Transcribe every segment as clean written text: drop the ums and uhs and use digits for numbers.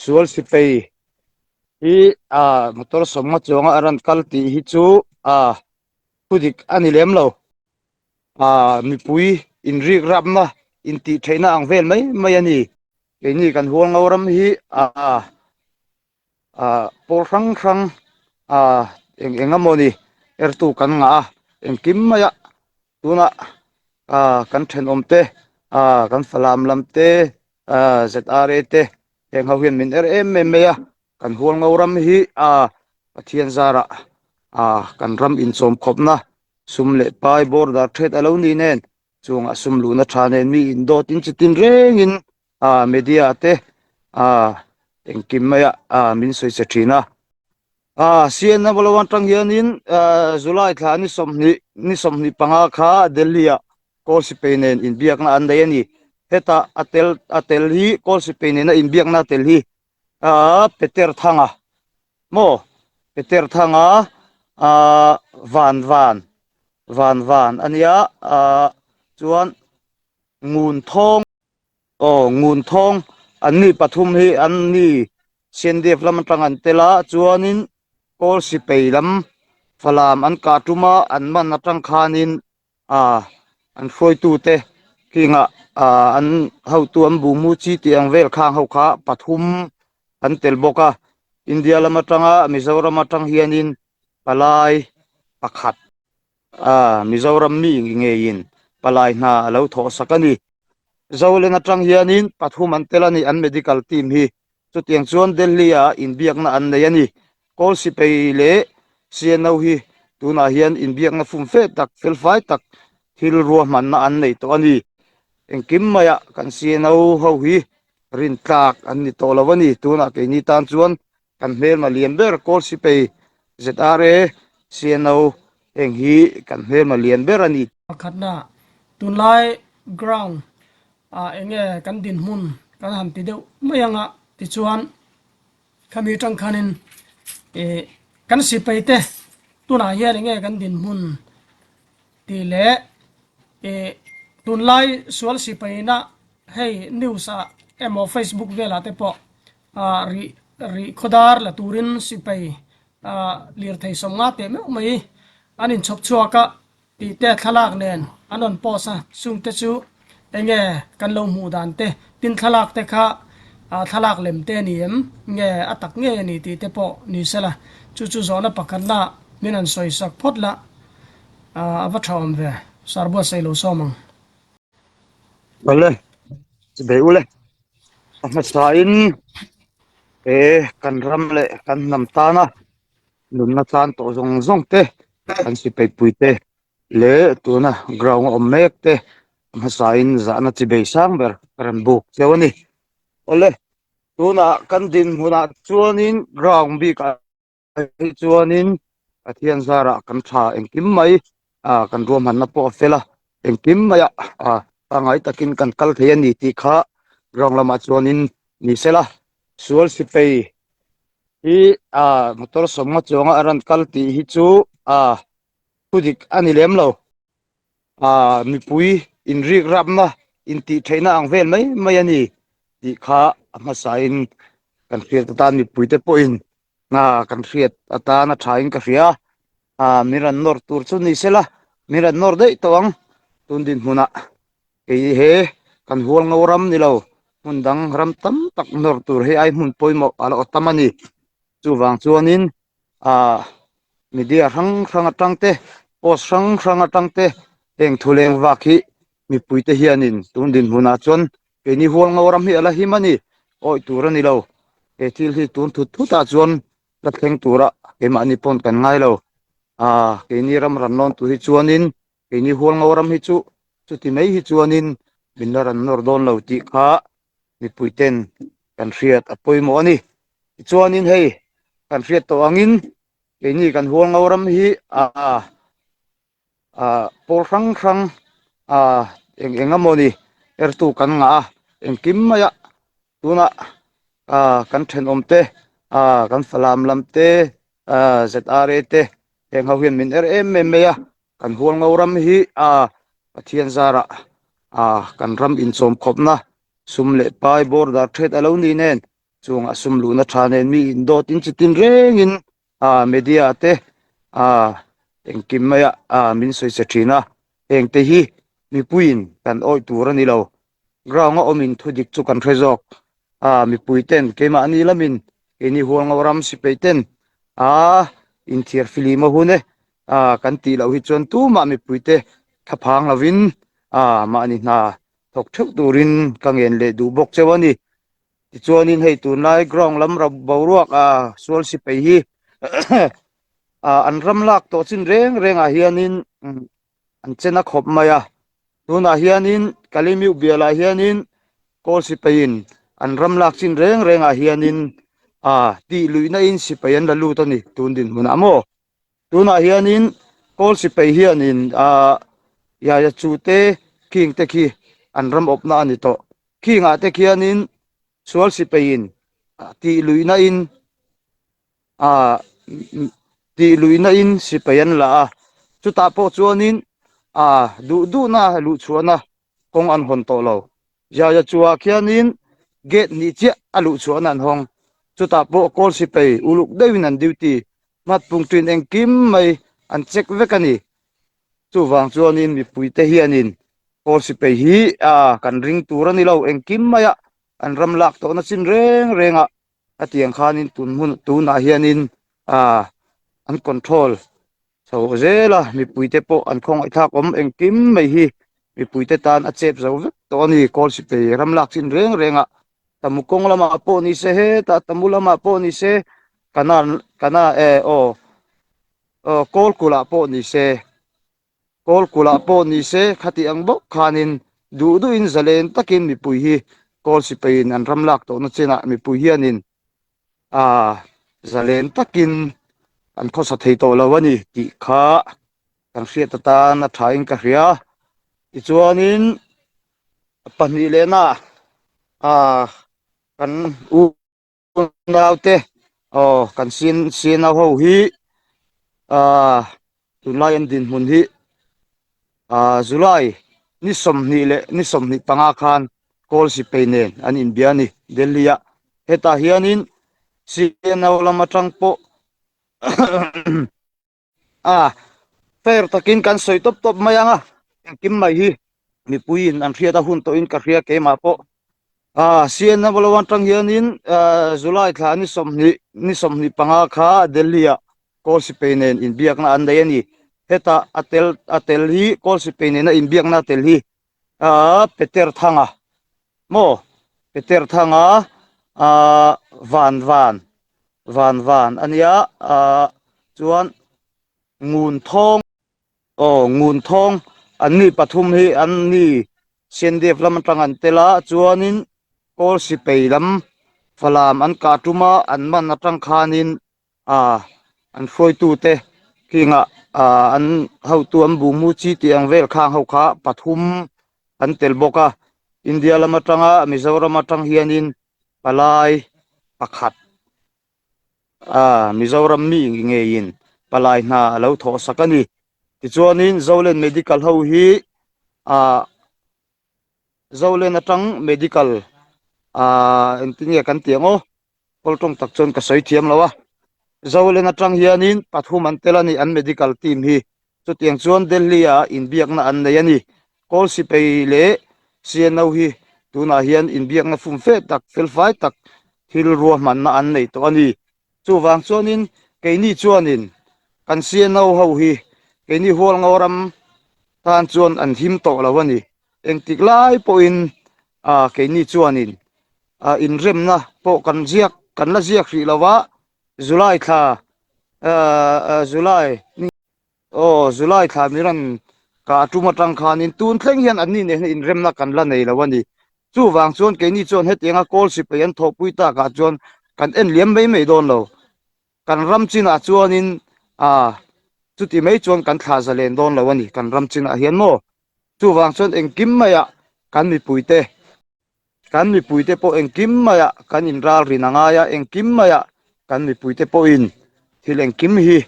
Sual sipei hi ah motor sawmnga chuanga a rawn kal tih hi chu ah thu dik a ni lem lo. Ah mipui inrik rapna intih theihna ang vel mai mai a ni. Keini kan hualngo ram hi ah ah pawl hrang hrang ah eng eng emaw ni ertu kan ngah a engkim maia tunah ah kan thenawm te ah kan falam lam te ah ZRA te heng ho hian min er em em mai a kan hualngo ram hi ah Pathian zarah ah kan ram inchawm khawpna sum leh pai border that a lo ni nen chungah sum luhna tha nen mi indawt in chitin rengin ah media te ah engkim maia ah min sawi che thin a ah CN emaw lo atang hianin ah July thla ni sawmhnih ni 25 kha Delhi ah Kawl Sipei nen inbiakna an nei a ni hetah a tel a tel hi Kawl Sipei nena inbiakna a tel hi ah Peter Thanga maw Peter Thanga ah van van van van a nia ah chuan ngun thawng Aw ngun thawng an ni pathum hi an ni CNDF lam atang an tel a chuanin kawl sipei lam falam an kah tum a an man atang khanin ah an hruaitute khingah ah an hotu an bu mu chi tih ang vel khang ho kha pathum an tel bawk a India lam atanga Mizoram atang hianin palai pakhat. A, Mizoram mi ngeiin palai hna a lo thawh sak a ni. Zolen atang hianin pathum an tel a ni an medical team hi. Chutiang chuan Delhi-ah inbiakna an nei a ni. Kawl Sipei leh CNO hi tunah hian inbiakna fumfe tak, felfai tak thil ruahmanna an nei tawh a ni. Engkim maiah kan CNO ho hi rintlak an ni tawh lo a ni. Tunah keini tan chuan Kan hmelma lian ber Kawl Sipei, ZRA, CNO heng hi kan hmelma lian ber a ni. Pakhatna, tunlai ground ah enge kan dinhmun kan han ti deuh mai anga tichuan khami tang khanin ih kan sipei te tunah hian enge kan dinhmun tih leh ih tunlai sual sipeina hei news ah emaw facebook velah te pawh ah rih rih khawdar la turin sipai ah lirthei sawmnga teh meuh mai an inchhawp chhuak a tih te thlalak nen an rawn post a chung te chu enge kan lo hmuh dan te tin thlalak te kha ah thlalak lem te a ni em nge a tak ngei a ni tih te pawh ni sela chu chu zawhna pakhatna min han sawi sak phawt la ah a va tha awm ve sir buatsaih lo sawm ang. Awle chibei ule a hmasain he kan ram leh kan hnam tana nunna tlan tawh zawng zawng te kan sipai pui te leh tuna ground a awm mek te a hmasain zahna chibei sang ber ka rawn buk cheu a ni. Awle tunah kan dinhmunah chuanin ground bikah Hei chuanin Pathian zarah kan tha engkim mai ah kan ruahmanna pawh a fel a, engkim maiah ah pangngai takin kan kal thei a ni tih kha ground lamah chuanin ni sela. Sual sipei hi ah motor sawmnga chuanga a rawn kal tih hi chu ah thu dik a ni lem lo. Ah mipui inrik rapna intih theihna ang vel mai mai a ni tih kha a hmasain kan hriat atan mipuite pawhin Ah kan hriat atan a tha in ka hria ah min rawn nawr tur chu ni sela min rawn nawr daih tawh ang tun dinhmunah kei he kan hual ngo ram ni lo hmun dang ram tam tak nawr tur hei ai hmun pawimawh a la aw tam a ni chuvang chuanin ah media hrang hrang atang te post hrang hrang atang te heng thu leng vak hi mipuite hianin tun dinhmunah chuan keini hual ngo ram hi a la him a ni awih tur a ni lo he thil hi tun thut thutah chuan la thleng tura keimahni pawn kan ngai lo ah keini ram ran lawn tur hi chuanin keini hual ngo ram hi chu chuti mai hi chuanin min la ran nawr dawn lo tih kha mipuiten kan hriat a pawimawh a ni tichuanin hei kan hriat tawh angin keini kan hual ngo ram hi ah ah pawl hrang hrang ah eng eng emaw ni ertu kan ngah a engkim maia tunah ah kan thenawm te ah kan falam lam te ah ZRA te heng ho hian min er em em mai a kan hual ngo ram hi ah Pathian zarah ah kan ram inchawm khawpna sum leh pai border that a lo ni nen. Chungah sum luhna tha nen mi indawt in chitin rengin ah media te ah engkim maia ah min sawi che thin a, hengte hi mipuiin kan awih tur a ni lo. Ground a awmin thudik chu kan hre zawk a, mipui ten keimahni lamin keini Hualngo ram sipai ten a inthiar filim a hun e a kan tih loh hi chuan tumah mipui te thlaphang lovin a mahni hna thawk theuh turin ka ngen leh duh bawk cheu a ni. Tichuanin hei tunlai ground lam boruak a sual sipai hi an ram lak tawh chin reng rengah hianin an chen a khawp mai a. Tunah hianin Kalimiu bialah hianin Kawl sipaiin an ram lak chin reng rengah hianin aa tih luihna in sipai an la lut a ni tun dinhmunah maw. Tunah hianin Kawl sipai hianin aa Yaya chu te khing te khi an ram awpna a ni tawh. Khingah te khianin sual sipaiin tih luihna in ah tih luihna in sipai an la a chutah pawh chuanin ah duh duhna luh chhuahna kawng an hawn tawh lo Jaya chua khianin gate hnih chiah a luh chhuahna an hawng chutah pawh kawl sipai uluk deuhin an duty hmat pung ṭin engkim mai an check vek a ni chuvang chuanin mipuite hianin kawl sipai hi ah kan ring tur a ni lo engkim maia an ram lak tawhna chin reng reng ah a tiang khanin tun hmun tunah hianin ah an control chho zel a mipuite pawh an khawngaih thlak awm engkim mai hi mipuite tan a chep zo vek tawh a ni kawl sipai ram lak chin reng reng ah tamu kawng lamah pawh ni se hetah tamu lamah pawh ni se kana kana eh aw aw kawl kulh ah pawh ni se. Kawl kulh-ah pawh ni se, khati ang bawk khanin duh duhin zalen takin mipui hi kawl sipaiin an ram lak tawhna chinah mipui hianin a zalen takin an khawsa thei tawh lo a ni tih kha kan hriat atan a thain ka hria. Tichuanin pahnih lehna kan u Naute aw kan sin sin ho hi ah tunlai an dinhmun hi ah July ni 20 leh ni 25 khan kawl sipai nen an inbia a ni Delhi ah hetah hianin CNO lam atang pawh A, fair takin kan sawi tawp tawp mai ang a, engkim mai hi mipuiin an hriat a hun tawhin ka hria keimah pawh. A, CNA lo atang hianin July thla ni 20 ni 25 kha Delhi-ah Kawl Sipai nen inbiakna an nei a ni. Hetah a tel a tel hi Kawl Sipai nena inbiakna a tel hi Peter Thanga maw Peter Thanga Van Van Van Van a nia chuan Ngun Thawng aw Ngun Thawng an ni pathum hi an ni CNDF lam atang an tel a chuanin Kawl Sipai lam Falam an kah tum a an man atang khanin ah an hruaitute khingah ah an hotu an bungmu chi tih ang vel khang ho kha pathum an tel bawk a India lam atanga Mizoram atang hianin palai pakhat ah Mizoram mi ngeiin palai hna a lo thawh sak a ni tichuanin Zolen Medical ho hi ah. Zolen atang medical ah engtin nge kan tih ang aw kawl tawng tak chuan ka sawi thiam lo a Zolen atang hianin pathum an tel a ni an medical team hi chutiang chuan Delhi ah inbiakna an nei a ni kawl sipai leh CNO hi tunah hian inbiakna fum fe tak felfai tak thil ruahmanna an nei tawh a ni chuvang chuanin keini chuanin kan CNO ho hi keini Hualngo ram tan chuan an him tawh lo a ni. Engtik lai pawhin ah keini chuanin ah inremna pawh kan ziak kan la ziak hrih lo a, July thla ah July ni aw July thla mi rawn kah tum atang khanin tun thleng hian anni nen hian inremna kan la nei lo a ni. Chuvang chuan keini chuan hetianga kawl sipai an thawhpui takah chuan kan en liam mai mai dawn lo. Kan ram chinah chuanin ah chuti mai chuan kan thlah zalen dawn lo a ni kan ram chinah hian maw. Chuvang chuan engkim maiah kan mipuite, kan mipuite pawh engkim maiah kan inralrin a ngai a, engkim maiah kan mipuite pawhin thil engkim hi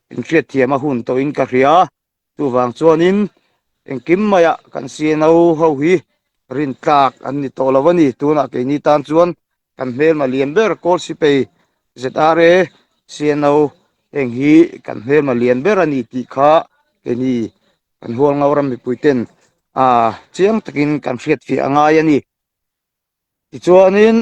inhriatthiam a hun tawhin ka hria. Chuvang chuanin engkim maiah kan CNO ho hi rintlak an ni tawh lo a ni. Tunah keini tan chuan. Kan hmelma lian ber Kawl Sipei ZRA CNO heng hi kan hmelma lian ber a ni tih kha keini kan Hualngo ram mipui ten chiang takin kan hriatfiah a ngai a ni. Tichuanin.